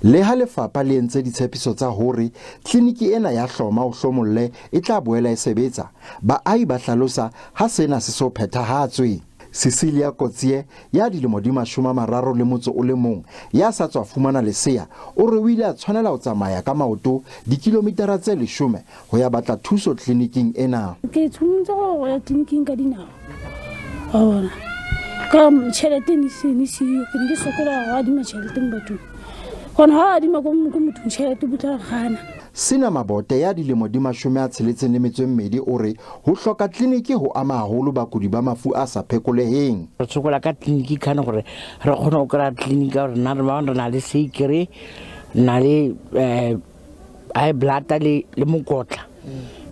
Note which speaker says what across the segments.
Speaker 1: Leha lefapha le entse ditshepiso tsa hore tleliniki ena ya Hloma o Hlomolle e tla boela e sebetsa, baahi ba hlalosa ha sena se so phethahatswe. Cecilia Kotsie ya dilemo di 31 ya sa tswa fumana lesea o re o ile a tshwanela ho tsamaya ka maoto dikilomitara tse 10 ho ya batla thuso tleliniking ena.
Speaker 2: Ke tshwanetse go ya tleliniking ka dinao, wa bona, ka tšhelete ne se ne siyo, ke ne ke sokola go adima tšhelete mo bathong, gona ga adima ko mothong tšhelete bo tla gana.
Speaker 1: Sina Mabote ya dilemo di 62 o re ho hloka tleliniki ho ama haholo bakudi ba mafu a sa phekoleheng.
Speaker 3: Re sokola ka tleliniki khane gore re kgone go kry-a tleliniki ka gore nna re bangwe re na le sekere, na le high blood le mokotla.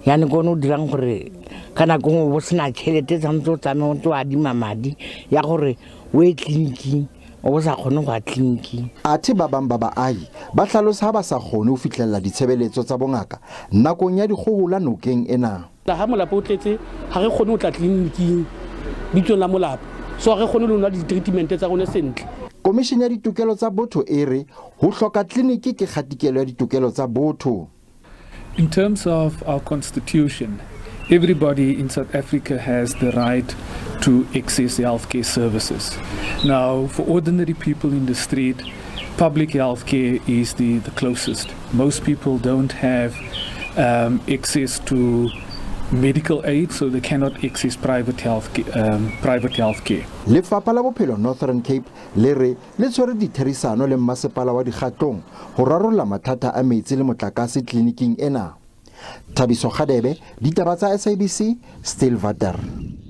Speaker 3: Yane ke one o dirang gore ka nako nngwe bo sena tšhelete, tshwanetse o tsamaye o ntse o adima madi ya gore o ye tleliniking, o bo sa kgone go ya tleliniking.
Speaker 1: Athe ba bang ba baahi ba hlalosa ha ba sa kgone ho fihlella ditshebeletso tsa bongaka nakong ya dikgohola nokeng ena.
Speaker 4: Ha molapo o tletse, ha re kgone ho tla tleliniking bitsong la molapo, so ha re kgone le ho nwa di-treatment tsa rona sentle.
Speaker 1: Komishene ya ditokelo tsa botho e re ho hloka tleliniki ke kgatikelo ya ditokelo tsa botho.
Speaker 5: In terms of our constitution, everybody in South Africa has the right to access healthcare services. Now, for ordinary people in the street, public healthcare is the closest. Most people don't have access to medical aid, so they cannot access private healthcare.
Speaker 1: Lefapha la Bophelo Northern Cape le re le tshwere ditherisano le mmasepala wa Dikgatlong ho rarolla mathata a metsi le motlakase tleliniking ena. Thabiso Kgadebe, ditaba tsa SABC, Stillwater.